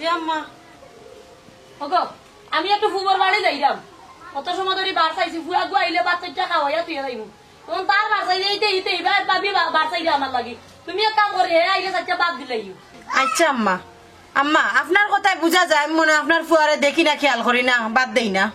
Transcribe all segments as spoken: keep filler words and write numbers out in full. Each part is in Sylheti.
এ আম্মা, ওগো, আমি একটু ফুবর বাড়ি যাইরাম। অত সময় ধরি বার চাইছি, ফুয়াগু আইলে ভাত চাইট্টা খাওয়াইয়া থুইয়া যাইমু। এখন তার বার চাই, এইতে, এইতে, এইবার ভাবি বা-, বার চাইরা আমার লাগি। তুমি এক কাম করি, হে আইলে চাইট্টা ভাত দিলাইও। আচ্ছা আম্মা, আম্মা, আপনার কথায় বুঝা যায়, আমি মনে হয় আপনার ফুয়ারে দেখি না, খেয়াল করি না, বাদ দেই না।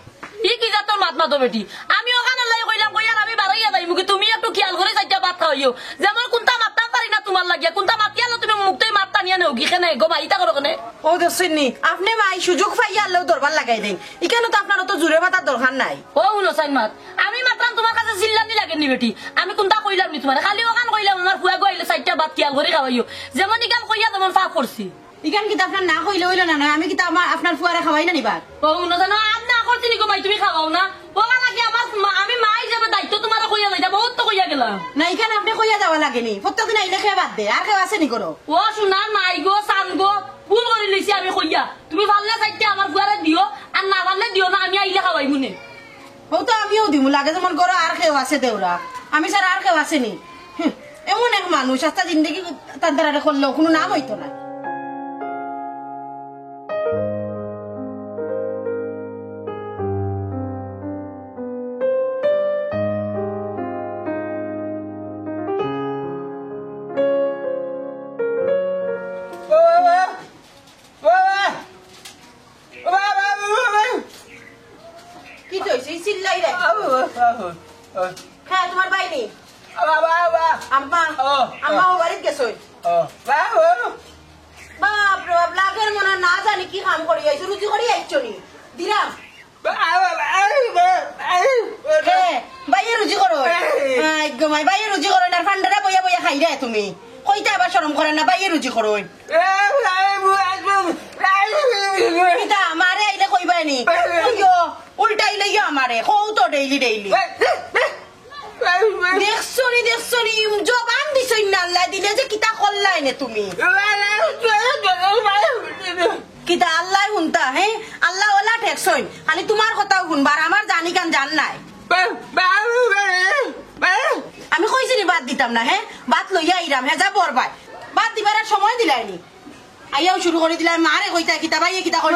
ই কি জাতর মাত মাতো বেটি? আমি অখান অল্লাই কইলাম, কইয়ার আমি বারইয়া যাইমু গি, তুমি একটু খেয়াল করি চাইট্টা ভাত খাওয়াইও। যেমন কুনতা মাততাম পারি না তুমার লাগিয়া, কুনতা মাতিয়ালে তুমি মুখ থাকি মাত টানিয়া নেও গি, কেনে গো মাই, ইতা করো কেনে? ও দেখছইন নি, আপনে মাই সুযোগ পাইয়া আল্লাও দরবার লাগাই দেইন। ইখানো তো আপনার অত জুরে মাতার দরকার নাই। ও হুনো চাইন মাত, আমি মাতরাম তুমার কাছে চিল্লানি লাগের নি বেটি? আমি কুনতা কইলাম নি তুমারে? খালি অখান কইলাম আমার ফুয়াগু আইলে চাইট্টা ভাত খেয়াল করি খাওয়াইও। যেমন ইখান কইয়া তেমন ফাঁক করছি। ইখান কিতা আপনার না কইলে অইলো না? না, আমি কিতা আমার, আপনার ফুয়ারে খাওয়াই না নি ভাত? ও, হুনো জানো, আর না করছি নি গো মাই, তুমি খাওয়াও না। ও বাবা, কি আমার মা, আমি মা হিসাবে দায়িত্ব তুমারে কইয়া যাইতাম, বহুত তো কইয়া গেলাম। না, ইখান আপনে কইয়া যাওয়া লাগে নি। প্রত্যেকদিন আইলে কে ভাত দে, আর কেউ আছে নি করো? ও সোনার মাই গো, চান গো, ভুল করি লইছি আমি কইয়া। তুমি পারলে চাইট্টা আমার ফুয়ারে দিও, আর না পারলে দিও না, আমি আইলে খাওয়াইমু নে। হউ তো আমিও দিমু, লাগে যেমন করো, আর কেউ আছে দেওরা, আমি ছাড়া আর কেউ আছে নি? হুঁ, এমন এক মানুষ, আস্তা জিন্দেগি তান্তারারে করলেও কুনু নাম অইতো না। কিতা অইছে? ই চিল্লাইরায়। হ্যাঁ, তুমার ভাই নি? আম্মা, আম্মা ও বাড়িত গেছইন। বাপ রে বাপ, লাগের মনে না জানি কি কাম করি আইছো, রুজি করি আইছো নি? দিরাম। হে, ভাইয়ে রুজি করইন। আই গো মাই, ভাইয়ে রুজি করইন, আর ফান্ডারা বইয়া বইয়া খাইরায় তুমি। কইতে আবার শরম করে না, ভাইয়ে রুজি করইন। কিতা, মারে আইলে কইবায় নি? কইও, উল্টাই লইও আমারে, কও তো ডেইলি ডেইলি। দেখছো নি, দেখছো নি, জবান দিছইন না আল্লায় দিলে যে কিতা করলায় নে তুমি। কিতা আল্লায় হুনতা, হে? আল্লা অলা ঠেকছইন, খালি তুমার কথাউ হুনবা, আর আমার জানি কান জান নাই। আমি কইছি নি ভাত দিতাম না, হে? ভাত লইয়া আইরাম, হে যা বর ভাই। ভাত দিবার আর সময় দিলায় নি। আইয়াও শুরু করি দিলায়, মারে কইতা কিতা, ভাইয়ে কিতা করি।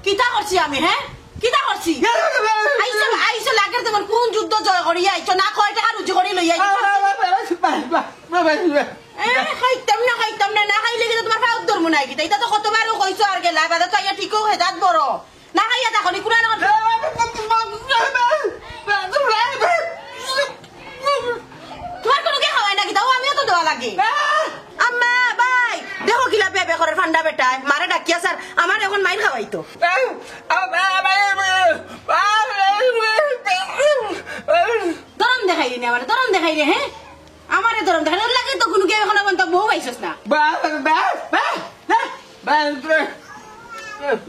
কিতা করছি আমি, হে? কিতা করছি? আইছো, আইছো, লাগের তেমন কুন যুদ্ধ জয় করি আইছো, না কয় টেকা রুজি করি লই আইছো। এ, খাইতাম না, খাইতাম না, না খাইলে কিতা তুমার পাওত ধরমু নায় কিতা? ইতা তো কতবারও কইছো আর গেলায়, বাদে তো আইয়া ঠিকউ হেজাত বড়। না খাইয়া দেখো নি, কুরআন এখন। তুমার কুনুকে খাওয়ায় না কিতা? ও, আমিও তো দেওয়া লাগে। আম্মা, ভাই, দেখো কিলা বে বে করের ফান্ডা বেটায়, মারে ডাকিয়া স্যার, আমার এখন মাইর খাওয়াইতো। ধরন দেখাইরে নি আমারে, ধরন দেখাইরে, হে? আমারে ধরন দেখাইরে, ওর লাগি তো কুনুকে এখনো পর্যন্ত বউ পাইছস না।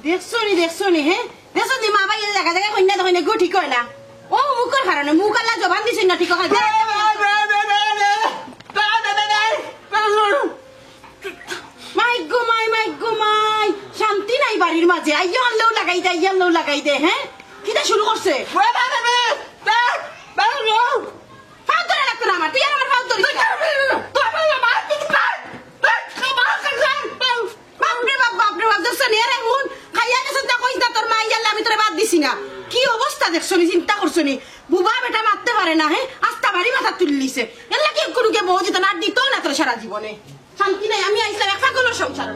দেখছো নি, দেখছো নি, হে? দেখছো নি, মা ভাই এই জাগা জাগা কইন্যা দেখইন, এগু ঠিক অয় না। ও মুখর কারণে, মুখ আল্লা জবান দিছইন না, ঠিক অয় না। মাই গো মাই, মাই গো মাই, শান্তি নাই বাড়ির মাঝে। আইয়া আনলেও লাগাই দে, আইয়া আনলেও লাগাই দে, হে? কিতা শুরু করছে? পাও ধরা লাগতো না আমার, তুই আর আমার পাও ধরিস না। বাপ রে বাপ, বাপ রে বাপ, দেখছো নি, এর এখন খাইয়া গেছে, তা কইস না তোর মা ইয়াল্লা আমি তোরে বাদ দিছি না। কি অবস্থা দেখছো নি, চিন্তা করছো নি? বুবা বেটা মারতে পারে না, হে? আস্তা বাড়ি মাথা তুলিলিছে। এর লাগি কুনুকে বউ দিত না, আর দিত না তোর সারা জীবনে। শান্তি নাই, আমি আইসলাম এক ফাগুনের সংসার।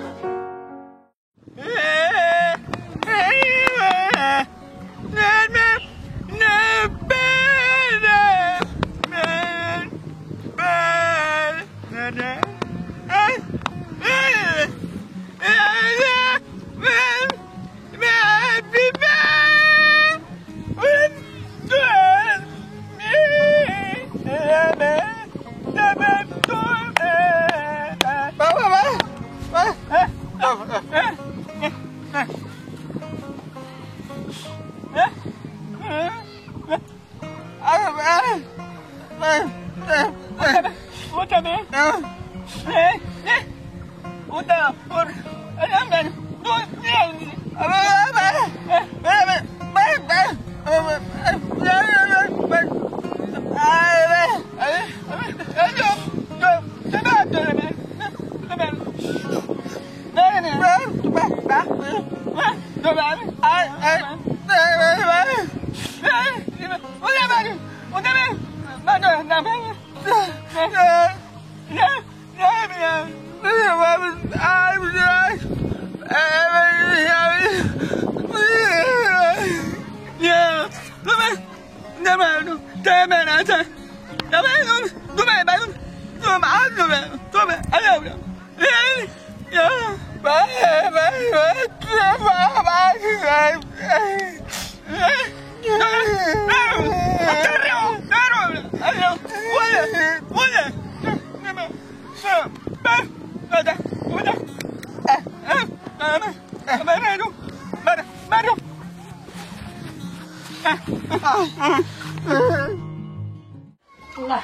আল্লাহ,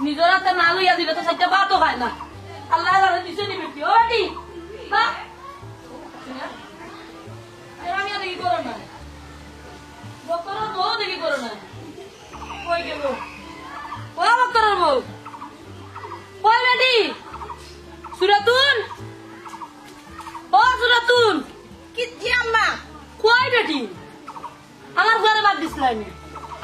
নিজর আতে না লইয়া দিলে তো চাইট্টা ভাতও খায় না। আল্লায় আল্লায় দিছে নি বেটি, ও বেটি। হ্যাঁ? এ, আমি আর দেখি করো না। বকরর বউ দেখি করো না। কই গেল? ও বকরর বউ। কই বেটি? সুরাতুন? ও সুরাতুন। কি, জি আম্মা। কই বেটি? আমার ফুয়ারে বাদ দিছলায় নি।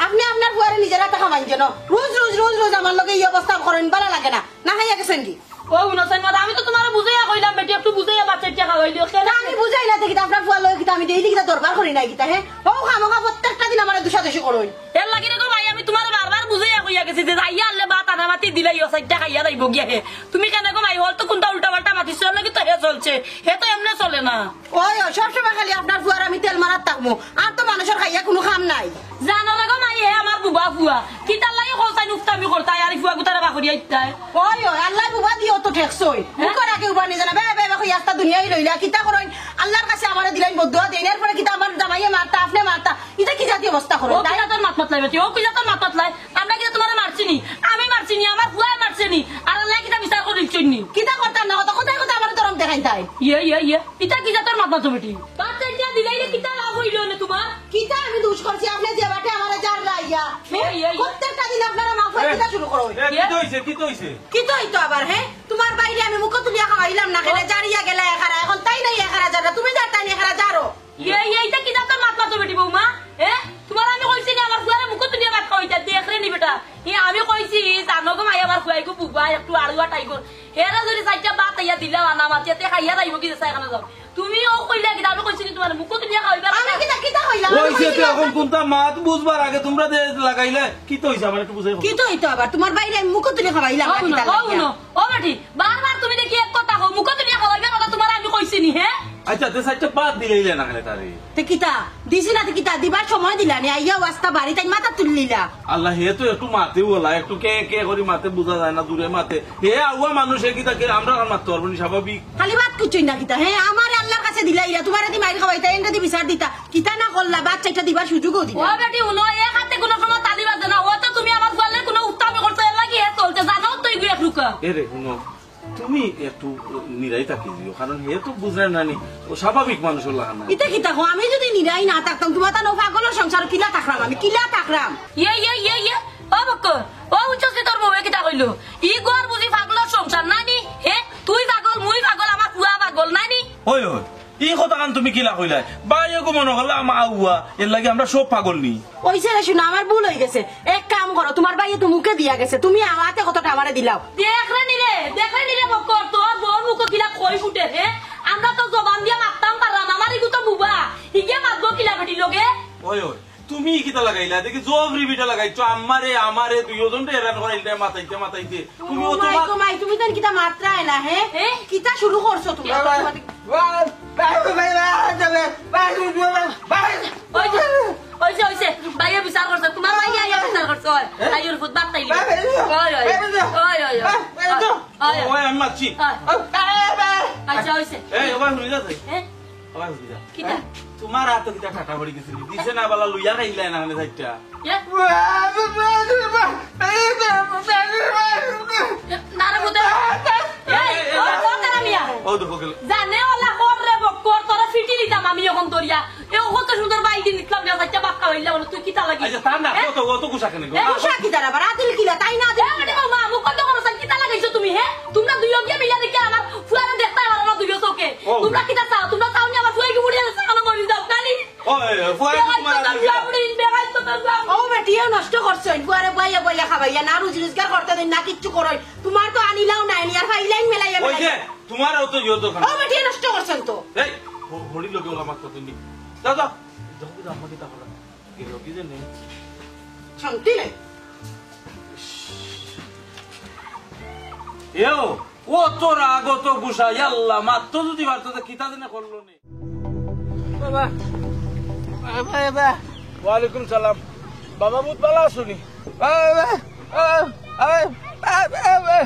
আপনে আপনার ফুয়ারে নিজর আতে খাওয়াইন যেন। রোজ, রোজ, রোজ, রোজ আমার লগে ই অবস্থা করইন, ভালা লাগে না। না খাইয়া গেছইন গি? ও হুনো চাইন মাত, আমি তো তুমারে বুঝাইয়া কইলাম বেটি, একটু বুঝাইয়া বাচ্চাইন্তে খাওয়াইলিও। কেনে? তা আমি বুঝাই না তে কিতা, আপনার ফুয়ার লগে কিতা আমি ডেইলি কিতা দরবার করি না কিতা, হে? ও খামোখা প্রত্যেকটা দিন আমারে দুষাদুষি করইন। এর লাগি রে গো মাই, আমি তুমারে বারবার বুঝাইয়া কইয়া গেছি যে যাইয়া আনলে ভাত আনা মাতি দিলাইও, চাইট্টা খাইয়া যাইবো গিয়া হে। তুমি কেনে গো মাই, হল তো কুনটা উল্টা পাল্টা মাতিছো, এর লাগি তো হে চলছে। হে তো এমনে চলে না। ওই, ওই, সবসময় খালি আপনার ফুয়ার আমি তেল মারাত থাকমু। আর তো মানুষর খাইয়া কুনু কাম নাই। জানো রে গো মাই, হে আমার বুবা ফুয়া। কিতার লাগি কও চাইন উফতামি করতায়, আর ই ফুয়া গুতারে বাকরিয়া ইত্তায়। ওই, ওই, আল্লায় বুবা দিও তো ঠেকছইন। হে? মুখর আগে উবা নিজে না, বে, বে, বে, কই আস্তা দুনিয়াই লইলা। কিতা করইন? আল্লার কাছে আমারে দিলাইন বদদোয়া দেইন। এরপরে কিতা আমার জামাইয়ে মারতা, আপনে মারতা। ইতা কি জাতীয় অবস্থা করইন? ও তাই? কিতা তোর মাত মাতলায় বেটি? ও কিতা তোর মাত মাতলায়? আমরা কিতা তুমারে মারছি নি? আমি মারছি নি, আমার ফুয়ায় মারছে নি। আর আল্লায় কিতা বিচার করিলছইন নি? কিতা করতাম না, কত কথায় কথায় আমারে দরম দেখাইন তাই। ইয়ে, ইয়ে, ইয়ে। ইতা কি জাতর মাত মাতো বেটি? বাচ্চাইন্তে দিলাইলে কিতা লাভ অইলো নে তুমার? কিতা আমি দুষ করছি? আপনে যে বাটে আমারে জাররা ইয়া। ইয়ে, ইয়ে, ইয়ে। প্রত্যেকটা দিন আপনারা মাফ অয় এ, কিতা শুরু করইন? এ, কিতা অইছে? কিতা অইছে? কিতা অইতো আবার, হে? তুমার ভাইরে আমি মুখো তুলিয়া খাওয়াইলাম না, কেনে জারিয়া গেলা একারা, এখন তাই নাই একারা জাররা, তুমি জারতায় নি একারা জারো। ইয়ে, ইয়ে, ইতা কি জাতর মাত মাতো বেটি বৌমা? এ? তুমারে আমি কইছি নি আমার ফুয়ারে মুখো তুলিয়া ভাত খাওয়াইতায়, দেখরে নি বেটা। ই আমি কইছি, জানো গো মাই, আমার ফুয়াইগু বুবা, একটু আড়ুয়া টাইগর। হেরে যদি চাইট্টা ভাত আইয়া দিলাও আনা মাতিয়া, তে খাইয়া যাইবো কি যে চাই খানা যাও। তুমি ও কইলা কিতা, আমি কইছি নি তুমারে মুখো তুলিয়া খাওয়াইবা? আমি কিতা, কিতা কইলাম? আমি অইছে কইছি তো না। এখন কুনটা মাত বুঝবার আগে তুমরা যে লাগাইলে, কিতা অইছে আমার একটু বুঝাই কও। কিতা অইতো আবার? তুমার ভাইরে আমি মুখো তুলিয়া খাওয়াইলাম ও না, হুনো, কিতা ও লাগিয়া? হুনো, ও বেটি, বারবার তুমি দেখি এক কথা কও, মুখো তুলিয়া খাওয়াইবার কথা তুমারে আমি কইছি নি, হে? আচ্ছা, তে চাইট্টা ভাত দিলাইলে না কেনে তারে? তে কিতা? দিছি না তে কিতা? দিবার সময় দিলা নি, আইয়া ওয়াস্তা বাড়ি তাই মাথা তুলিলা। আল্লাহ, হে তো একটু মাতেও ওলা, একটু কে কে করি মাতে বুঝা যায় না, দূরে মাতে। হে আউয়া মানুষ, হে কিতা কে আমরা আর মাততে পারবো নি স্বাভাবিক? খালি ভাত খুজছইন না কিতা? হে, আমারে আল্লার কাছে দিলাইলা, তুমারে দি মাইর খাওয়াইতা, এনরে দি বিচার দিতা। কিতা না করলা, বাচ্চাইন্তে দিবার সুযোগও দিলা। ও বেটি, হুনো, এ খাতে কুনু সময় তালি বাজে না। ও তো তুমি আমার ফুয়ারে কুনু উফতামি করছো, এর লাগি হে চলছে, জানো তো ইগু এক রুকা। এ রে, হুনো, তুমি একটু নিরাই থাকি দিও, কারণ হে তো বুঝে না নি, ও স্বাভাবিক মানুষর লাখান না। ইতা কিতা কও? আমি যদি নিরাই না থাকতাম, তুমার তান ও পাগলর সংসারো কিলা থাকরাম আমি, কিলা থাকরাম? ইয়ে, ইয়ে, ইয়ে, ইয়ে, ও বক্কর, ও বুঝছস নি তোর বউয়ে কিতা কইলো? ই ঘর বুঝি পাগলর সংসার নায় নি? হে, তুই পাগল, মুই পাগল, আমার ফুয়া পাগল নায় নি? ওই, ওই, ই কথাখান তুমি কিলা কইলায়? ভাইয়েগু মনো করলাম আউয়া, এর লাগি আমরা সব পাগল নি। অইছে রে, হুনো, আমার ভুল অইগেছে। এক কাম করো, তুমার ভাইয়ে তো মুখে দিয়া গেছে, তুমি আওয়াতে কথাটা আমারে দিলাও। দেখরে নি রে, দেখরে নি রে বক্কর, তোর বউর মুখো কিলা কই ফুটে রে? আমরা তো জবান দিয়া মাততাম পাররাম, আমার ইগু তো বুবা, হিগিয়া মাতবো কিলা বেটির লগে? ওই, ওই, তুমি কিতা লাগাইলা? দেখি জবরি বিটা লাগাইছো, আমারে, আমারে, দুইওজনরে হেরান করাইলতায় মাতাইতে, মাতাইতে। তুমি ও ও মাই তোমার গো মাই, তুমি তান কিতা মাতরায় না, হে? হে? কিতা শুরু করছো তুমি? বাবা, বাবা, বাবা, বাবা, বাবা, বাবা, বাবা। অইছে, অইছে, অইছে। ভাইয়ে বিচার করছে, তুমার ভাইয়ে আইয়া বিচার করছে, ওই। হে? আইয়ুর ফুত বাপ তাইলে। বাবা, বাবা, ওই, ওই। বাবা, বাবা। ওই, ওই, ওই। বাবা, বাবা। ওই, ওই। ওই, আমি মাতছি। ওই। বাবা, বাবা। আচ্ছা, অইছে। এই, ওবা, হুনি যা তুই। হে? ওবা, হুনি যা। কিতা? তুমার আতো কিতা ঠাটা পড়ি গেছিল? দিছে না বালা লইয়া খাইলা না মানে চাইট্টা। ইয়ে? না রে, বুঝে। এই, এই, এই, ও, ও, তারা মিয়া। ও, দেখো গেল। জানে ওলা কর রে বক্কর, তোরা ফিটি দিতাম আমি এখন ধরিয়া। এ, ও কত সুন্দর বাইক দিয়ে নিতলাম, বিয়া বাচ্চা বাক্কা হইলা বলে, তুই কিতা লাগি? আচ্ছা, তার না, হ্যাঁ? ও তো, ও তো গুসা কেন গো? এ, গুসা কিতার আবার? আদিল কিলা, তাই না আদিল এ, কিলা? বেটি বৌমা, মুখ বন্ধ করো, কিতা লাগাইছো তুমি, হে? তুমরা দুইও গিয়া মিলা দেখিয়া আমার ফুয়ারে দেখতায় পারো না দুইও চোখে। ও। তুমরা কিতা চাও? তুমরা চাও নি আমার ফুয়াইগু বুড়িয়া গেছে, এখন মরি যাও, নানি? ও, এ, ফুয়াইগু বেড়াই তোমার তো আদিল কিলা? বুড়ি, বেড়াই তো ও বেটিয়ে নষ্ট করছইন, বুয়ারে বুয়াইয়া বুয়াইয়া খাবাইয়া, না রুজি রোজগার করতা দেইন, না কিচ্ছু করইন। তুমার তো আনিলাও নাই, নিয়ার ফাইলাইন মেলাইয়া ওই যে, মেলাইয়া। তুমারও তো ইয়ো তো খান। ও বেটিয়ে নষ্ট করছইন তো। এই, হ-, হরি লোকে ওলা মাত করতে নি। দাও, দাও। দেখো, দেখো, আমাকে তা হলো। গেল কি জানি? শান্তি নাই। এও, ও তো রাগ, ও তো গুসা, ইয়াল্লা, মাত তো যদি পারতো, তো কিতা জানে করলো নে। বাবা, বাবা, বাবা। ওয়ালাইকুম সালাম। বাবা, বুত ভালা আছো নি? বাবা, বাবা, বাবা, বাবা,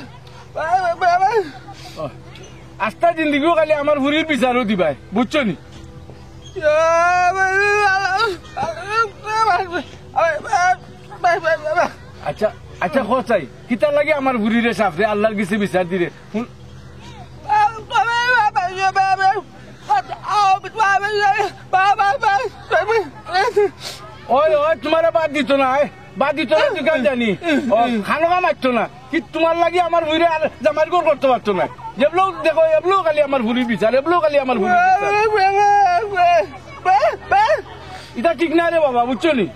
বাবা, বাবা। ও, আস্তা জিন্দিগিও খালি আমার ফুরির বিচারও দিবায়, বুঝছো নি? আচ্ছা, আচ্ছা, কও চাই, কিতার লাগি আমার ফুরিরে সাফরে আল্লার গেছে বিচার দিরে? হুন। ওই, ওই, তুমারে বাদ দিত না, এ? বাদ দিত না, তুই কেন জানি? ও, খানো কাম আইতো না। কি তুমার লাগি আমার ফুরিরে আর জামাইর ঘর করতে পারতো না? এবলো দেখো, এবলো খালি আমার ফুরির বিচার, এবলো খালি আমার ফুরির বিচার। ইটা ঠিক না রে বাবা, বুঝছো নি?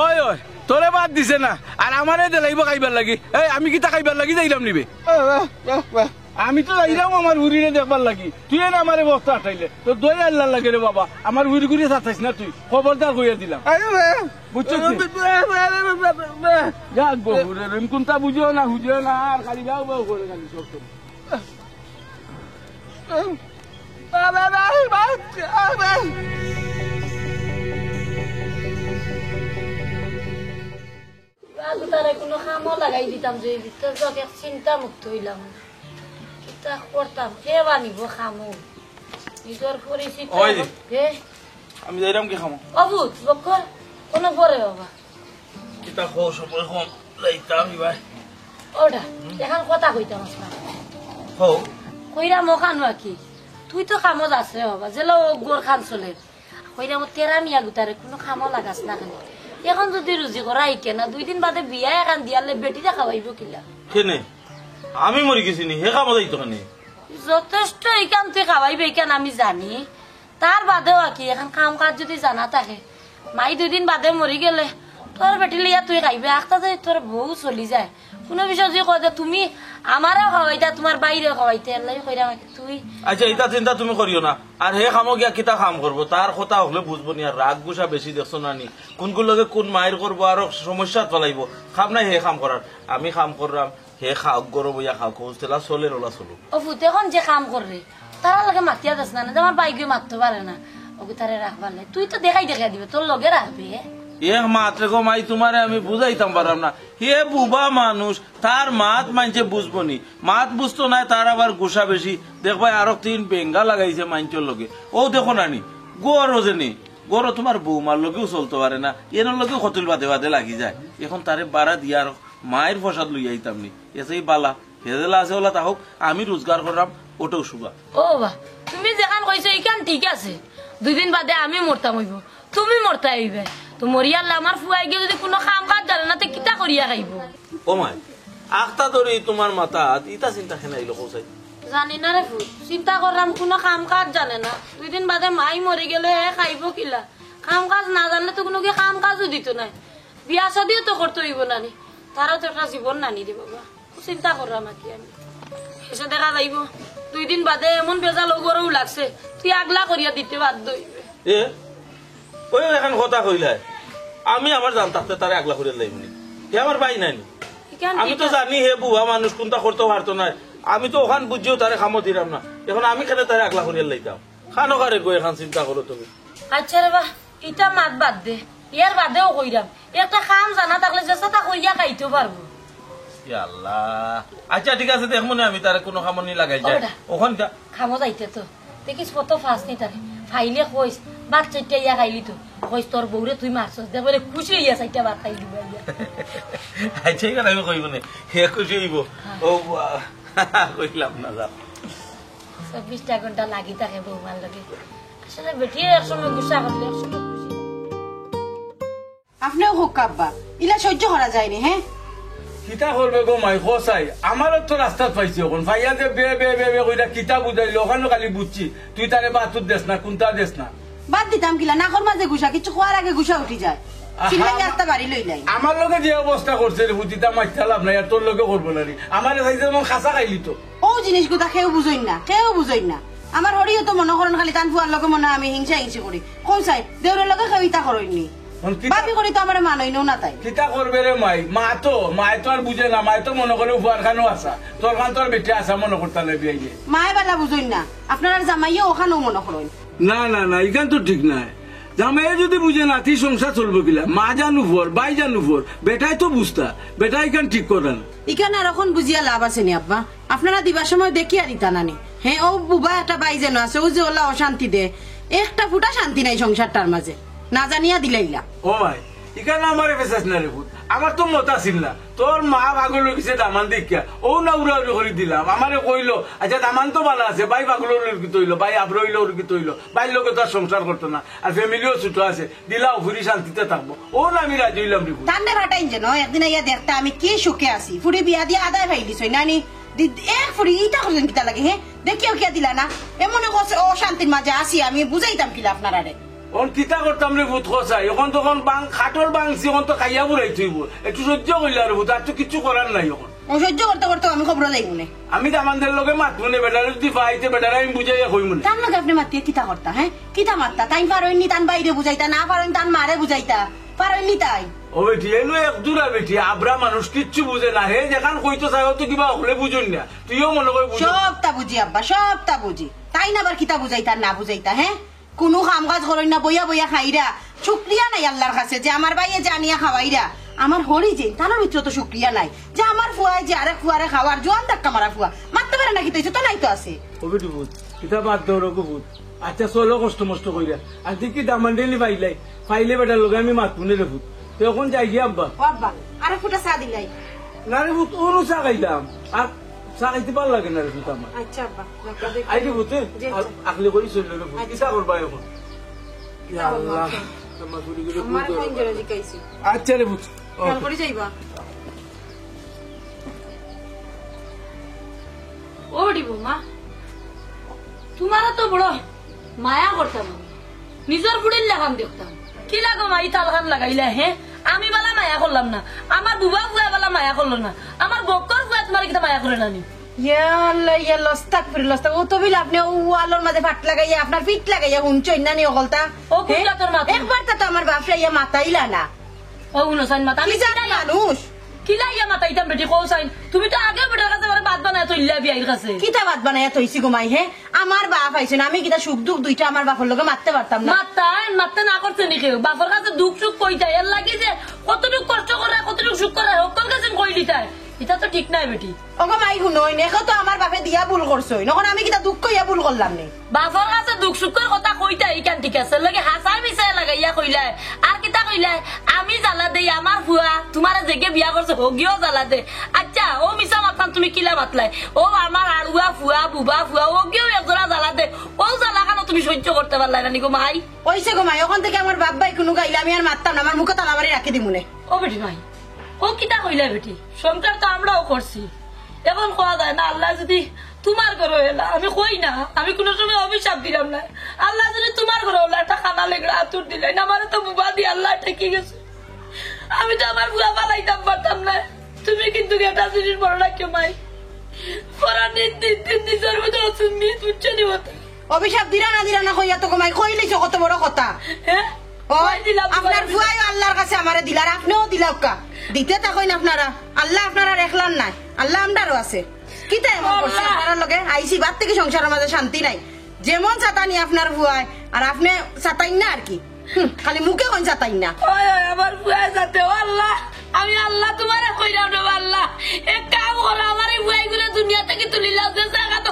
ওই, ওই, তোরে বাদ দিছে না, আর আমারে দিলাইবো খাইবার লাগি। এই, আমি কিতা খাইবার লাগি যাইরাম নি বে? আমি তো যাইরাম আমার ফুরিরে দেখবার লাগি, তুই এনে আমারে বস্তা আটাইলে, তো দই আল্লার লাগে রে বাবা, আমার ফুরি গুরি সাতাইস না তুই, খবরদার কইয়া দিলাম। বুঝছো তুই? যা গো, ফুরে, রহিম কুন্তা বুঝেও না, বুঝেও না, আর খালি যাও বাউ করে খালি সব সময়। আলু তারে কুনু কামো লাগাই দিতাম যে, ভিতর যাক এক চিন্তা মুক্ত অইলাম। কিতা করতাম, কে বানিব কামো? নিজর পরিচিত ওই যে। হে? আমি যাইরাম কি কামো? অবুত, বক্কর, কুনু পরে বাবা। কিতা কও, সময় কম, যাইতাম নি ভাই। ওটা, এখান কথা কইতাম আসলাম। কও। কইরাম ওখান আর কি। তুই তো কামো যাস রে বাবা, যেলা ও ঘর খান চলে। কইরাম, ও তেরা মিয়া গুতারে কুনু কামো লাগাস না কেনে? এখন যদি রুজি করা ইকে না, দুই দিন বাদে বিয়া এখান দিয়ালে বেটিরে খাওয়াইবো কিলা? কেনে? আমি মরি গেছি নি, হে কামো যাইতো কেনে? যথেষ্ট ইখান তুই খাওয়াইবে, ইখান আমি জানি। তার বাদেও আর কি, এখন কাম কাজ যদি জানা থাকে, মাই দুই দিন বাদে মরি গেলে তোর বেটি লইয়া তুই খাইবে, আখতা যদি তোর বউ চলি যায়, কুনু বিষয় যদি কয় যে তুমি আমারেও খাওয়াইতা, তুমার বাইরেও খাওয়াইতে, এর লাগি কইরাম আর কি, তুই আচ্ছা, ইতা চিন্তা তুমি করিও না। আর হে কামো গিয়া কিতা কাম করবো? তার কথা হকলে বুঝবো নি, আর রাগ গুসা বেশি দেখছো না নি? কুনগুর লগে কুন মাইর করবো, আরো সমস্যাত ফালাইবো। কাম নাই হে কাম করার। আমি কাম কররাম, হে খাউক, ঘরো বইয়া খাউক, হোস্টেলা চলের ওলা চলুক। ও ফুত, এখন যে কাম কররে, তারার লগে মাতিয়া যাস না, না যে আমার বাইগুয়ে মাততো পারে না, ওগু তারে রাখবার লাই। তুই তো দেখাই দেখাই দিবে, তোর লগে রাখবে। এক মাত রে গো মাই, তুমারে আমি বুঝাইতাম পাররাম না। হে বুবা মানুষ, তার মাত মাইনষে বুঝবো নি। মাত বুঝতো নায়, তার আবার গুসা বেশি। দেখবায় আরো তিন বেঙ্গা লাগাইছে মাইনষর লগে। ও দেখো না নি, ঘরো যে নি, ঘরো তুমার বৌমার লগেও চলতো পারে না, এনর লগেও কতল বাদে বাদে লাগি যায়। এখন তারে বাড়া দিয়া আরো মাইর ফসাদ লইয়া আইতাম নি। এসেই বালা, হেজেলা আছে ওলা তা হোক, আমি রোজগার কররাম, ওটাও সুগা। ও বাবা, তুমি যেখান কইছো ইখান ঠিক আছে, দুই দিন বাদে আমি মরতাম অইবো, তুমি মরতায় অইবে। তো মরিয়ারলে আমার ফুয়ায় গিয়া যদি কুনু কাম কাজ জানে না, তে কিতা করিয়া খাইবো? ও মাই, আখতা ধরি তুমার মাথাত ইতা চিন্তা কেনে আইলো কও চাই? জানি না রে ফুত, চিন্তা কররাম কুনু কাম কাজ জানে না। দুই দিন বাদে মাই মরি গেলে হে খাইবো কিলা? কাম কাজ না জানলে তো কুনু কি কাম কাজও দিতো নায়। বিয়া শাদিও তো করতে অইবো নানি, তারও তো একটা জীবন নানি রে বাবা। চিন্তা কররাম আর কি আমি। এসে দেখা যাইবো, দুই দিন বাদে এমন বেজাল ও ঘরেও লাগছে, তুই আগলা করিয়া দিতে বাধ্য অইবে। এ, ওই এখন কথা কইলায়, আমি আমার জান থাকতে তারে আগলা করিয়া লাইমু নি। হে আমার ভাই নায় নি। ইখান আমি ঠিক তো আছে। জানি হে বুবা মানুষ কুনতা করতে পারতো নায়। আমি তো ওখান বুঝিও তারে কামো দিরাম না। এখন আমি কেনে তারে আগলা করিয়া লাইতাম? খানো কারে গো, এখন চিন্তা করো তুমি। আচ্ছা রে বা, ইতা মাত বাদ দে, ইয়ার বাদেও কইরাম, একটা কাম জানা থাকলে যে সাথে কইয়া খাইতেও পারবো। ইয়া আল্লাহ। আচ্ছা, ঠিক আছে, দেখমু নে আমি তারে কুনু কামো নি লাগাই যায়। ওটা। ওখান যা। কামো যাইতে তো। দেখিস কত ফাঁস নি তারে। ফাইলে কইস, ভাত চাইরটা ইয়া খাইলি তো। কইস তোর বউরে তুই মারছস। দে বলে খুশি অইয়া চাইরটা ভাত খাইলি বলে। আচ্ছা, এবার আমি কইব নে। হে খুশি অইব। হ্যাঁ। ও, আহ, কইলাম না, যাও। চব্বিশটা ঘন্টা লাগি থাকে বৌমার লগে। আসলে বেটিয়ে এক সময় গুসা করলে, এক সময় খুশি। আপনেও কউক্কা আব্বা, ইলা সহ্য করা যায়নি, হে? কিতা করবে গো মাই, কও চাই? আমারও তো রাস্তাত পাইছি অখন। পাইয়া যে বে বে বে বে কইরা কিতা বুঝাইলো, অখানও খালি বুঝছি। তুই তারে বাতুর দেস না, কুন্তা দেস না। বাদ দিতাম কিলা, নাকর মাঝে গুসা, কিছু কওয়ার আগে গুসা উঠি যায়। আহা, চিল্লাই আস্তা বাড়ি লইলাই। আমার লগে যে অবস্থা করছে রে পুত, ইতা মাতিয়া লাভ নাই, আর তোর লগে করবো না রে। আমারে চাইছে যেমন খাসা খাইলি তো। ও জিনিসগুলা কেউ বুঝইন না, কেউ বুঝইন না। আমার হরিও তো মনো করইন খালি তান ফুয়ার লগে মনো অয় আমি হিংসা হিংসি করি। কও চাই, দেওরর লগে কেউ ইতা করইন নি। অখন কিতা বাপি করি তো আমারে মানইনও না তাইন। কিতা করবে রে মাই? মা তো, মায় তো আর বুঝে না, মায় তো মনো করে ফুয়ার খানো আছা। তোর খান তো আর বেটি আছা মনো করতা না বিয়াইয়ে। মায় বালা বুঝইন না, আপনারার জামাইও অখানও মনো করইন। না, না, না, ইখান তো ঠিক নায়। জামাইয়ে যুদি বুঝে না, তে সংসার চলবো কিলা? মা জানু পর, বাই জানু পর, বেটায় তো বুঝতা, বেটায় ইখান ঠিক করা না। ইখান আর অখন বুঝিয়া লাভ আছে নি আব্বা? আপনারা দিবার সময় দেখিয়া দিতা না নি? হে, অউ বুবা একটা বাই যেন আছে, অউ যে অলা অশান্তি দে, একটা ফুটা শান্তি নাই সংসারটার মাঝে, না জানিয়া দিলাইলা। ও মাই, ইখান আমারে ফেসাস না রে পুত, আমার তো মত আছিল না। তোর মা পাগল অই গেছে দামান দেখিয়া, অউ না উড়াউড়ি করি দিলাম। আমারে কইলো, আচ্ছা দামান তো বালা আছে, বাই পাগল অইলো কিতা অইলো, বাই আবরা অইলো কিতা অইলো, বাইর লগে তো আর সংসার করতো না, আর ফ্যামিলিও ছোট আছে, দিলাও ফুরি শান্তিতে থাকবো। অউ না আমি রাজি অইলাম রে পুত। তানরে ফাটাইন যেন, একদিন আইয়া দেখতা আমি কি সুখে আছি। ফুরি বিয়া দিয়া আদায় পাইলিছইন না নি? দি-, এক ফুরি ইতা করইন কিতা লাগি, হে? দেখিয়াও কিয়া দিলা না? এমনে কও অশান্তির মাঝে আছি আমি, বুঝাইতাম কিলা আপনারারে? অখন কিতা করতাম রে পুত, কও চাই? অখন তো অখন বাং-, খাটর বাংছি, অখন তো খাইয়া বুড়াই থইব। একটু সহ্য করিলা রে পুত, আর তো কিচ্ছু করার নাই অখন। ও সহ্য করতে করতে আমি কবরো যাইমু নে। আমি দামান্দর লগে মাতমু নে, বেটারে যুদি পাই তে বেটারে আমি বুঝাইয়া কইমু নে। তান লগে আপনে মাতিয়া কিতা করতা, হে? কিতা মাততা? তাইন পারইন নি তান বাইরে বুঝাইতা, না পারইন তান মারে বুঝাইতা, পারইন নি তাইন? ও বেটি, এনু এক জুড়া বেটি, আবরা মানুষ কিচ্ছু বুঝে না। হে যেখান কইতো চায়, অতো কিবা অকলে বুঝইন না। তুইও মনো করি বুঝো। সবতা বুঝি আব্বা, সবতা বুঝি। তাইন আবার কিতা বুঝাইতা না বুঝাইতা, হে? কুনু কাম কাজ করইন না, বইয়া বইয়া খাইরা। শুকরিয়া নাই আল্লার কাছে যে আমার বাইয়ে জানিয়া খাওয়াইরা। আমার হরি যে, তানর ভিতরে তো শুকরিয়া নাই যে আমার ফুয়ায় যে আরেক ফুয়ারে খাওয়ার, জোয়ান ধাক্কা মারা ফুয়া। মাততে পারে না কিতা অইছে, তো নাই তো আছে। ও বেটি পুত, ইতা বাদ দেও রে গো পুত। আচ্ছা চলো কষ্ট মষ্ট করিয়া। আর দেখি দামান্দরে নি পাইলাই, পাইলে বেটার লগে আমি মাতমু নে রে পুত। তে অখন যাই গিয়া আব্বা। ও আব্বা, আরেক ফুটা চা দিলাই। না রে পুত, অনো চা খাইলাম। আর চা খাইতে ভালা লাগে না রে পুত আমার। আচ্ছা আব্বা, রাখো দেখি। আই রে পুত, জি, আল-, আচ্ছা। আকলে করি চললো রে পুত। আচ্ছা। কিতা করবা অখন? ইয়া আল্লাহ, আচ্ছা। আমার ফুরি গুলো আমার পুত কোন ধরো। জোরে জিকাইছি? আচ্ছা রে পুত। খেয়াল করি যাইবা। ও বেটি বৌমা, তুমারে তো বড় মায়া করতাম আমি, নিজর ফুড়ির লাখান দেখতাম। কিলা গো মাই ইতা লাখান লাগাইলা, হে? আমি বালা মায়া করলাম না, আমার বুবা ফুয়া বালা মায়া করলো না, আমার বক্কর ফুয়া তুমারে কিতা মায়া করে না নি? ইয়া আল্লাহ, ইয়া আল্লাহ, আস্তাগফিরুল্লাহ, আস্তাগফিরুল্লাহ। ও তো বিল আপনে অউ ওয়ালর মাঝে ফাট লাগাইয়া, আপনার ফিট লাগাইয়া হুনছইন না নি অকলতা? ও হে? কুইলা তোর মাথা। একবার তো আমার বাপরে ইয়া মাতাইলা না। ও হুনো সাইন মাতা, আমি কি জাত কিলা ইয়া, মানুষ? কিলা ইয়া মাতাইতাম বেটি, কও সাইন। তুমি তো আগেও বেটার কাছে আমারে ভাত বানাইয়া থইলা বিয়াইর কাছে। কিতা ভাত বানাইয়া থইছি গো মাই, হে? আমার বাপ আইছে না, আমি কিতা সুখ দুখ দুইটা আমার বাপর লগে মাততে পারতাম না? মাততা, মাততে না করছে নি কেউ? বাপর কাছে দুখ সুখ কইতায়, এর লাগি যে কতটুক কষ্ট করে, কতটুক সুখ করে, হক্কল গেছেন কই দিতায়। ইতা তো ঠিক নায় বেটি। ওগো মাই হুনইন, একে তো আমার বাপে দিয়া ভুল করছইন, অখন আমি কিতা দুখ কইয়া ভুল করলাম নি? বাপর কাছে দুখ সুখর কথা কইতা ইখান ঠিক আছে, লগে হাছায় মিছায় লাগাইয়া কইলায়। আর কিতা কইলায়? আমি জ্বালা দেই আমার ফুয়া, তুমারে যেগে বিয়া করছে হগিও জ্বালা দে। আচ্ছা, অউ মিছা মাতখান তুমি কিলা মাতলায়? অউ আমার আড়ুয়া ফুয়া, বুবা ফুয়া, হগিও একজোড়া জ্বালা দে। অউ জ্বালাখানও তুমি সহ্য করতে পারলায় না নি গো মাই? অইছে গো মাই, অখন থাকি আমার বাপ ভাই কুনু গাইলে আমি আর মাততাম না, আমার মুখো তালা মারি রাখি দিমু নে। ও বেটি মাই, ও কিতা কইলা বেটি? সংসার তো আমরাও করছি, অখন কওয়া যায় না। আল্লায় যুদি তুমার ঘরো হেলা, আমি কই না, আমি কুনু সময় অভিশাপ দিরাম না। আল্লায় যুদি তুমার ঘরো হেলা একটা কানা লেংড়া আতুর দিলাইন, আমারে তো বুবা দি আল্লায় ঠেকি গেছে। আমি তো আমার ফুয়া ফালাইতাম পারতাম না। তুমি কিন্তু একটা জিনিস মনো রাখিও মাই, পরান দিন দিন দিন নিজর মধ্যে অসুন্নি তুচ্ছ নিবতা। অভিশাপ দিরা না দিরা না কইয়া তো গো মাই কইলিছো কত বড় কথা। হে? ও, কই দিলাম আপনার তোমার ফুয়াইও আল্লার কাছে আমারে দিলা, আর আপনেও দিলাউক্কা। দিতে থাকইন আপনারা, আল্লা আপনারার একলার নায়, আল্লা আমরারও আছে। কিতা এমন করছি আল্লা। আপনারার লগে? আইছি বাদ থাকি সংসারর মাঝে শান্তি নাই। যেমন সাতানি আপনার ফুয়ায়, আর আপনে সাতাইন না আর কি। হুম, খালি মুখে কইন সাতাইন না। ওই, ওই, আমার ফুয়ায় যাতে, ও আল্লা, আমি আল্লা তুমারে কইরাম রে আল্লা। এক কাম করো, আমার এই ফুয়াইগুরে দুনিয়া থাকি তুলিলাও, যে জাগা তো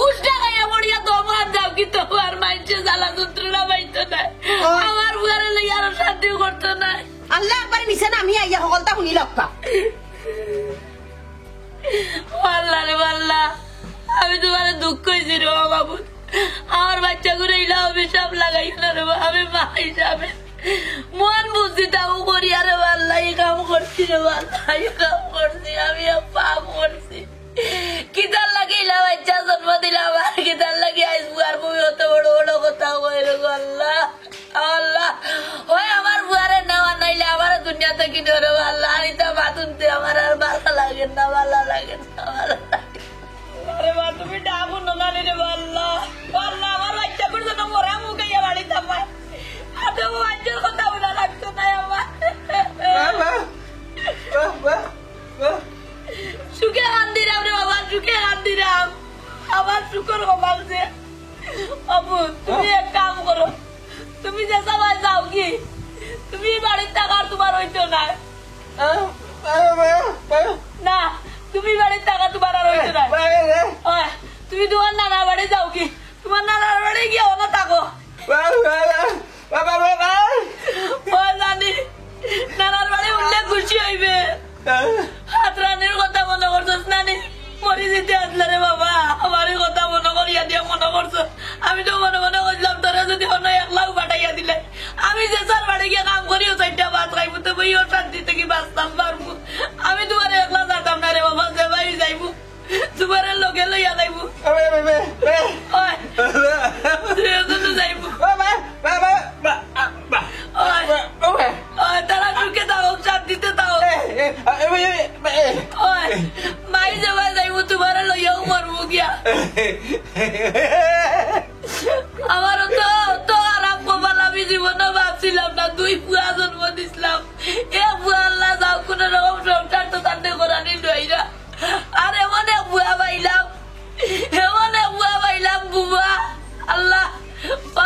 উল্টা খাইয়া পড়িয়া দম হাত যাও, কিন্তু আমার মাইনষে জ্বালা যন্ত্রণা পাইতো না। ও। আমার ফুয়ারে লইয়া আরো শান্তিও করতো না। আল্লা একবারে নিচে নামিয়া আইয়া হকলতা হুনিলাউক্কা। ও আল্লা রে আল্লা, আমি তুমারে দুখ কইছি রে বাবা। আমার বাচ্চাগুরে ইলা অভিশাপ লাগাইও না রে বাবা, আমি মা হিসাবে। মন বুঝছি তাও করি, আরে আল্লাহ, এই কাম করছি রে আল্লাহ, এই কাম করছি, আমি এক পাপ করছি। কিতার লাগি ইলা বাচ্চা জন্ম দিলাম, আর কিতার লাগি আইজ বুয়ার বউ অত বড় বড় কথা কয় রে গো আল্লাহ। আল্লাহ, ওই আমার বুয়ারে নেওয়া নাইলে আমার দুনিয়া থাকি ডরে আল্লাহ, আর ইতা মাতুনতে আমার আর ভালা লাগে না, ভালা লাগে না, ভালা লাগে না। আরে মা, তুমি ডাকো না, নানি রে, আল্লাহ। আল্লাহ, আমার বাচ্চা করে যেন মরা মুখ আইয়া বাড়িত আমার। আর তো বাচ্চার কথা উনা লাগতো না আমার। বাবা, বাবা, বাবা। সুখে কান্দিরাম রে বাবা, সুখে কান্দিরাম। আমার সুখর কথা যে। বাবু, তুমি এক কাম করো। তুমি যে সবাই যাও কি? তুমি বাড়িত থাকার তোমার হইতো না। আহ, আহ, আহ, আহ। না, তুমি বাড়িত থাকা তোমার আর হইতো না। আহ, আহ। ওই, তুমি তোমার নানার বাড়ি যাও কি? তোমার নানার বাড়ি গিয়া ওনা থাকো। আহ, আহ, আহ, আহ, আহ, আহ। ও জানি, নানার বাড়ি উঠলে খুশি হইবে। আহ। হাতরানির কথা মনে করছস নানি? মরি যেতে আসলে রে বাবা, আমার এই কথা মনে করিয়া দিয়া মনে করছস। আমি তো মনে মনে কইলাম, তোরা যদি হনো একলাও পাঠাইয়া দিলে, আমি যে স্যার বাড়ি গিয়া কাম করিও চারটা ভাত খাইবো, তো বই ও শান্তি থাকি বাঁচতাম পারবো। আমি তোমার একলা যাইতাম না রে বাবা, যে ভাই যাইবো, তোমার লগে লইয়া যাইবো। আবে, আবে, আবে, আবে। ওই, তুই এখন তো যাইবো। বাবা, বাবা, বা, আ, বা, ওই, বা, ওই। ওই, তারা সুখে থাকো, শান্তিতে থাকো। এ, এ, আ, এ, এ, এ, এ। ওই, মাই যে ভাই যাইবো, তোমার লইয়াও মরবো গিয়া। আমারও তো, তো আরাম কপাল, আমি জীবনে ভাবছিলাম না, দুই পুয়া জন্ম দিছিলাম। এক পুয়া আল্লাহ যাও, কোনো রকম সংসার তো তান্ডে করানি ডইরা। আর এমন এক পুয়া পাইলাম, এমন এক পুয়া পাইলাম, বুবা। আল্লাহ,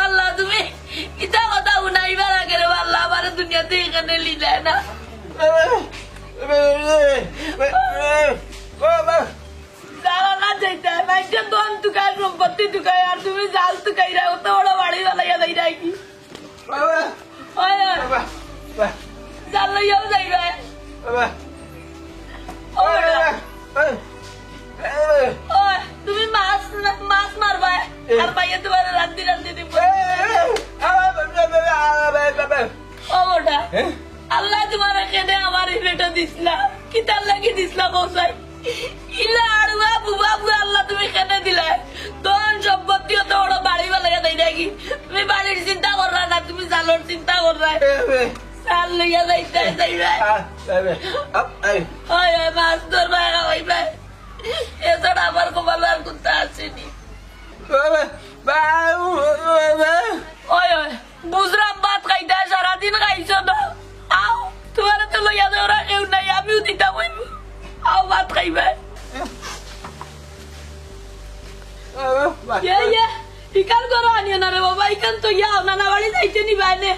আল্লাহ, তুমি ইতা কথা হুনাইবার আগে রে আল্লাহ, আমার দুনিয়াতে এখানে লিলায় না। বাবা, বাবা, বাবা। যারা না যাইতা, মাইনষে ধন তুকাই, সম্পত্তি তুকাই, আর তুমি জাল তুকাইরা, অত বড় বাড়ি বানাইয়া যাইরা কি? বাবা। ওই, ওই। বাবা, বাবা। জাল লইয়াও যাইবা। বাবা। ও বাবা, বেটা। বাবা। ওই, তুমি মাছ না, মাছ মারবা, এ। আর মাইয়া তোমার রান্ধি রান্ধি দিব। এ, এ, এ, বাবা, বাবা, বাবা, বাবা। ও বেটা, হ্যাঁ? আল্লাহ তোমার কেনে আমার এই বেটা দিছলা, কিতার লাগি দিছলা কও চাই? ইলা আড়ুয়া বুবা বুয়া আল্লাহ তুমি কেনে দিলায়? ধন সম্পত্তি অত বড় বাড়ি বানাইয়া দেয় নাকি? তুমি বাড়ির চিন্তা কররা না, তুমি জালর চিন্তা কররা। এ, এ। জাল লইয়া যাইতে, যাইবে। আ, এ, এ। আপ, এই। ওই, ওই, মাছ ধরবা, খাওয়াইবা। এছাড়া আমার কপালে আর কুন্তা আসেনি। বাবা, বাবা, বাবা। ওই, ওই। বুঝরাম ভাত খাইতায়, সারাদিন খাইছো না। আও, তোমারে তো লইয়া দেওরা কেউ নাই, আমিও দিতাম অইবো। আও, ভাত খাইবায়। ইয়া, ইয়া, ইখান ঘরো আনিও না রে বাবা, ইখান তো ইয়া, নানা বাড়ি যাইতে নিবায় নে।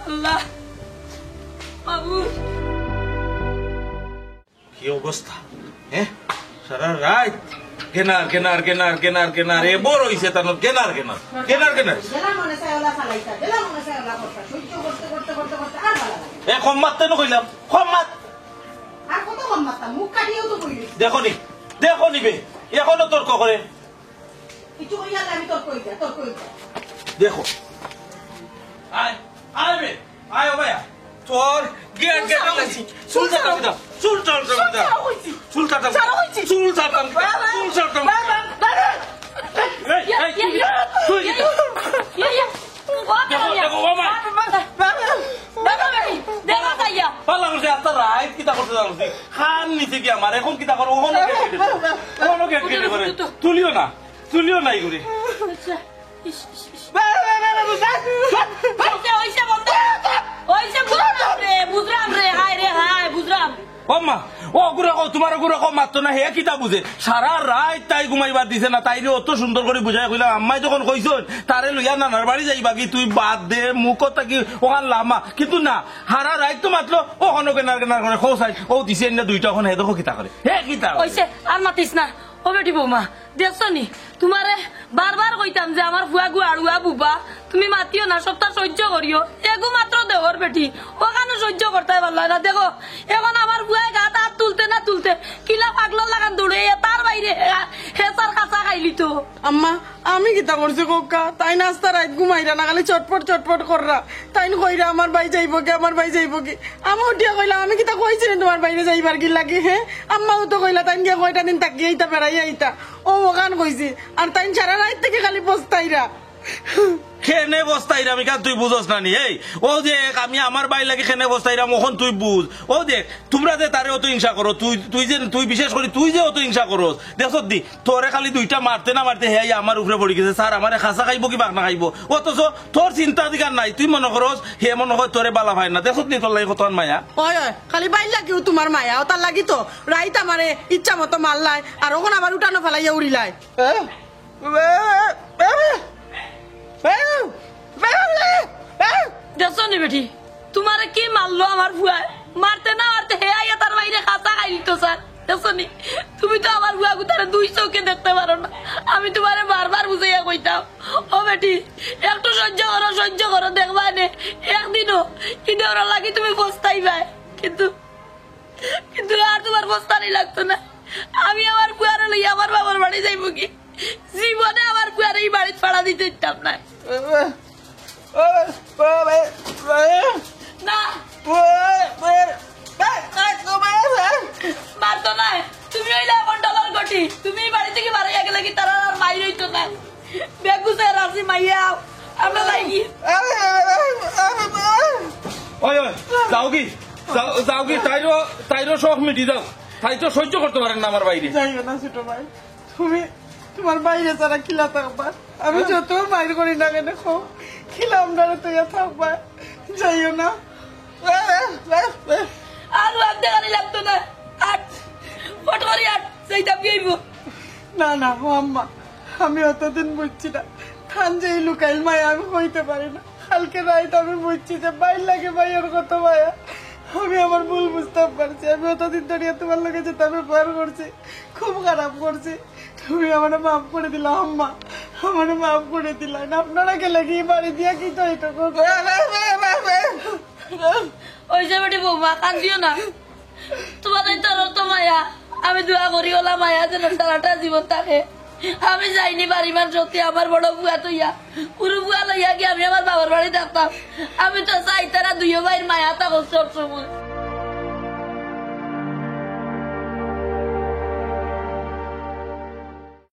আল্লাহ, বাবু। কি অবস্থা? হ্যাঁ? সারা রাইত গেনার, গেনার, গেনার, গেনার, গেনার। এ বড় অইছে তানর গেনার, গেনার। গেনার, গেনার। যেলা মনে চায় ওলা চালাইতা, যেলা মনে চায় ওলা করতা। সহ্য করতে, করতে, করতে, করতে আর ভালা লাগে না। এ কম মাততে না কইলাম, কম মাত। আর কত কম মাততাম? মুখ কাটিয়াও তো কইলি। দেখো নি, দেখো নি বে, এখনো তর্ক করে। কিছু কইয়া আমি তর্ক কইতা, তর্ক কইতা। দেখো। আয়, আয় বে। আয় ও ভাইয়া, তোর গেট, গেট লাগাইছি। চুল ছাড়তাম কিতা? চুল ছাড়তাম কিতা? চুল ছাড়তাম। চুল ছাড়তাম কিতা? চুল ছাড়তাম কিতা? এই, এই, তুই কিতা? তুই কিতা? দেখো, দেখো, ও মা। বাবা, বাবা, বাবা, বাবা, বাবা, বাবা। পাল্লা করছে, আস্তা রাইত কিতা করছে জানো নি? খান নিচে গিয়া আমার, এখন কিতা করো? ওখানে গেট গেট করে। ওখানে গেট গেট করে। তুলিও না, তুলিও নাই করে। আচ্ছা। ইস, ইস, ইস। বে, বে, বে, বে, বে, বে। অইছে, অইছে, বন্ধ। অইছে, বুঝরাম রে, বুঝরাম রে, হায় রে, হায়, বুঝরাম। ও মা, ও গুরে কও, তোমার গুরে কও, মাততো না, হে কিতা বুঝে? সারা রাইত তাই ঘুমাইবার দিছে না, তাইরে অত সুন্দর করি বুঝাইয়া কইলাম, আম্মায় যখন কইছইন, তারে লইয়া নানার বাড়ি যাইবাগি, তুই বাদ দে, মুখো থাকি অখান লামা। কিন্তু না, সারা রাইত তো মাতলো, অখনো গেনার গেনার করে, কও চাই, ও দিছে না দুইটা, অখন হে দেখো কিতা করে। হে কিতা করে? অইছে, আর মাতিস না। ও বেটি বৌমা, দেখছো নি? তোমারে বারবার কইতাম যে আমার ফুয়াগু আড়ুয়া বুবা, তুমি মাতিও না, সবটা সহ্য করিও। এগু মাত্র দেওর বেটি, অখানও সহ্য করতায় পারলায় না। দেখো, এখন আমার ফুয়ায় গাত আত তুলতে না তুলতে কিলা পাগলর লাখান দৌড়ে, এ তার বাইরে হে, হে তার কাছা খাইলি তো। আম্মা, আমি কিতা করছি কউক্কা? তাইন আস্তা রাইত ঘুমাইরা না, খালি চটপট চটপট কররা। তাইন কইরা, "আমার ভাই যাইবো কি, আমার ভাই যাইবো কি?" আমি উঠিয়া কইলাম, "আমি কিতা কইছি নি তুমার ভাইরে যাইবার লাগি, হে?" আম্মাও তো কইলা, "তাইন গিয়া কয়টা দিন থাকিয়া আইতা, বেড়াইয়া আইতা।" অউ অখান কইছি। আর তাইন সারা রাইত থাকি খালি পস্তাইরা। কেনে পস্তাইরাম ইখান তুই বুঝস না নি? এই, অউ দেখ, আমি আমার ভাইর লাগি কেনে পস্তাইরাম, অখন তুই বুঝ। অউ দেখ, তুমরা যে তারে অত হিংসা করো, তুই, তুই যে, তুই বিশেষ করি তুই যে অত হিংসা করস, দেখছত নি, তোরে খালি দুইটা মারতে না মারতে হে আইয়া আমার উপরে পড়ি গেছে, "স্যার, আমারে খাসা খাইবো কি বাগনা খাইবো?" অথচ তোর চিন্তা অধিকার নাই, তুই মনো করস হে মনো কয় তোরে বালা পায় না। দেখছত নি তোর লাগি কতখান মায়া। অয়, অয়, খালি ভাইর লাগিউ তুমার মায়া, অতার লাগি তো রাইত আমারে ইচ্ছা মতো মারলায়, আর অখন আবার উঠানো ফালাইয়া উড়িলায়। দেখছো নি বেটি, তুমারে কি মারলো আমার ফুয়ায়? মারতে না মারতে হে আইয়া তার ভাইরে খাসা খাইলিতো স্যার। দেখছো নি, তুমি তো আমার ফুয়া গুতারে দুই চউখে দেখতে পারো না। আমি তুমারে বারবার বুঝাইয়া কইতাম, ও বেটি, একটু সহ্য করো, সহ্য করো, দেখবায় নে একদিনও ইটা অরার লাগি তুমি পস্তাইবায়। কিন্তু কিন্তু আর তুমার পস্তানি লাগতো না। আমি আমার ফুয়ারে লইয়া আমার বাবার বাড়ি যাইমু কি? জীবনে আমার ফুয়ারে ই বাড়িত ফাড়া দিতে দিতাম না। না। মারতো না। তুমি অইলা অখন ডলার গটি। তুমি ই বাড়ি থাকি বারইয়া গেলে কি তারার আর মাইর অইতো না? বেগুসে রাজি মাইয়া, আমরা যাই কি? ওই, ওই, যাও কি? যাও, যাও কি? তাইরও, তাইরও শখ মিটি যাও। তাই তো সহ্য করতে পারেন না আমার ভাইরে। যাইও না ছোট ভাই, তুমি তুমার ভাইরে ছাড়া কিলা থাকবা? আমি যত মাইর করি না কেনে, কও, কিলা আমরারে থইয়া থাকবা? যাইও না। আর বাদ দেখানি লাগতো না। আট, ফট করি আট, সেইটা বিয়াইব। না, না, ও আম্মা, আমি অতদিন বুঝছি না। তান যে ই লুকাইল মায়া আমি কইতে পারি না। কালকে রাইত আমি বুঝছি যে ভাইর লাগি ভাইর কত মায়া। আমি আমার ভুল বুঝতাম পারছি। আমি অতদিন ধরিয়া তুমার লগে যেতা ব্যবহার করছি, খুব খারাপ করছি। তুমি আমারে মাফ করি দিলাও আম্মা, আমারে মাফ করি দিলাও। আপনারা গেলে কি বাড়ি দিয়া কি তো এটা করবো? ওই যে বেটি বৌমা, কান্দিও না। তুমার এই তরল তো মায়া, আমি দোয়া করি ওলা মায়া যেন সারাটা জীবন থাকে। আমি যাইনি বাড়ি মান সত্যি আমার বড় ফুয়া থইয়া, পুরো ফুয়া লইয়া কি আমি আমার বাবার বাড়ি থাকতাম? আমি তো চাই তারা দুইও ভাইর মায়া থাকো সব সময়।